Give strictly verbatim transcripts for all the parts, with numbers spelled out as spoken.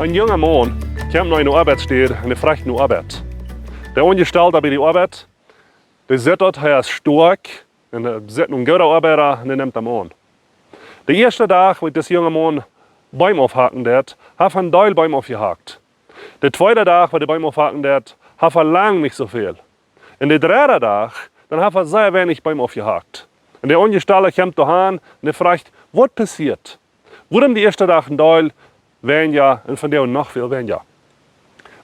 Een junga Maun kjemt no eene Oabeitsstäd un hee frajcht no Oabeit. De Aunjestalda bie de Oabeit, dee sitt daut, hee es stoakj un hee sitt no een gooda Oabeida un dee nemt am aun. De ieeschte Dach, wua dis junga Maun Beem aufhacken deed, haft hee een Deel Beem aufjehakt. De tweede Dach, wua hee Beem aufhacken deed, haft hee lang nich soo väl. Un de dredde Dach, dan haft hee sea weinich Beem aufjehakt. Un de Aunjestalda kjemt doa han un hee frajcht, waut passieet? Wuarom de ieeschte Dach een Deel weinja un vondoag noch väl weinja?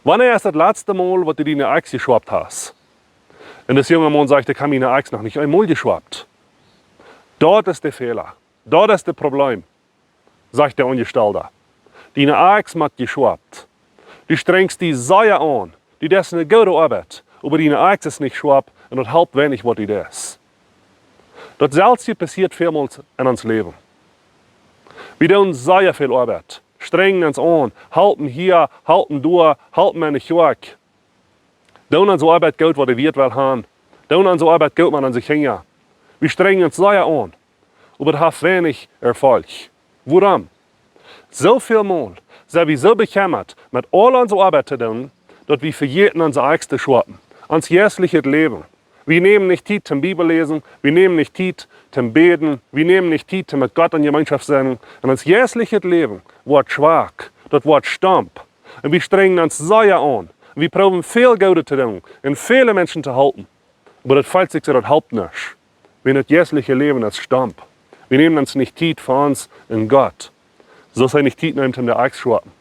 Wanea es daut latste Mol, waut du diene Akjs jeschoapt hast? Un dis junga Maun sajcht, ekj hab miene Akjs noch nich eemol jeschoapt. Daut es de Fäla. Daut es daut Problem, sajcht de Aunjestalda. Diene Akjs mott jeschoapt. Du strenjst die sea aun. Du deist eene goode Oabeit, oba diene Akjs es nich schoap un daut halpt weinich, waut du deist. Daut selwje passieet välmols en ons Läwen. Wie doonen sea väl Oabeit, strenjen ons aun, halpen hia, halpen doa, halpen enne Kjoakj. Doonen onse Oabeit goot, waut de Welt well han. Doonen onse Oabeit goot, mau onse Kjinja. Wie strenjen ons sea aun, oba daut haft weinich Erfolg. Wuarom? Soo väl Mol sent wie soo bekjemmat met aul onse Oabeit to doonen, daut wie vejäten onse Akjs to schoapen, ons jeistlichet Läwen. Wie nämen nich Tiet toom Bibel läsen, wie nämen nich Tiet toom bäden, wie nämen nich Tiet toom met Gott en Jemeenschoft sennen. Un ons jeistlichet Läwen woat schwak, daut woat stomp. Un wie strenjen ons sea aun. Un wie proowen väl Goodet to doonen un väle Menschen to halpen. Oba daut felt sikj soo, daut halpt nuscht. Wan daut jeistliche Läwen es stomp. Wie nämen ons nich Tiet fa ons un Gott, soo aus hee nich Tiet nemt, om de Akjs schoapen.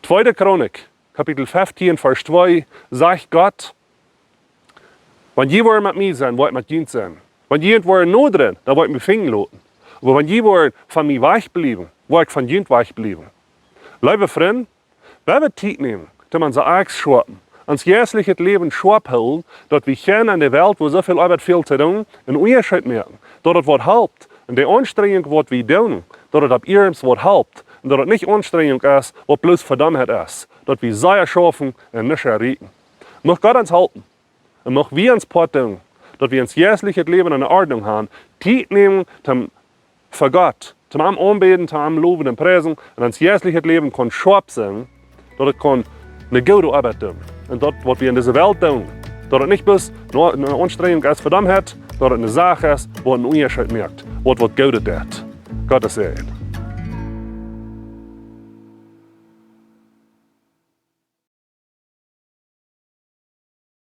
Tweede Chronik, Kapitel feftieen, Varsch twee, sajcht Gott: Wan jie woaren met mie sennen, woa ekj met junt sennen. Wan jie woaren no dran, dan woa ekj mie finjen loten. Oba wan jie woaren von mie wajchbliewen, woa ekj von junt wajchbliewen. Leewe Frind, wan wie Tiet nämen, toom onse Akjs schoapen, ons jeistlichet Läwen schoap hoolen, daut wie kjennen en de Welt, wua soo väl Oabeit fält to doonen, een Unjascheet moaken, daut daut waut halpt, un de Aunstrenjunk, waut wie doonen, daut daut opp ieescht waut halpt, un daut daut nich Aunstrenjunk es, waut bloos Vedomheit es, daut wie sea schaufen un nuscht erreichen. Mucht Gott ons halpen, un mucht wie ons Poat doonen, daut wie ons jeistlichet Läwen en Ordnunk han, Tiet nämen toom fa Gott, toom am aunbäden, toom am lowen un priesen, un ons jeistlichet Läwen kaun schoap sennen, daut et kaun eene goode Oabeit doonen. Un daut, waut wie en dise Welt doonen, daut et nich bloos ne, ne Aunstrenjunk es fa Vedomheit, daut et eene Sach es, waut een Unjascheet moakt, waut waut Goodet deit. Gottes Säajen.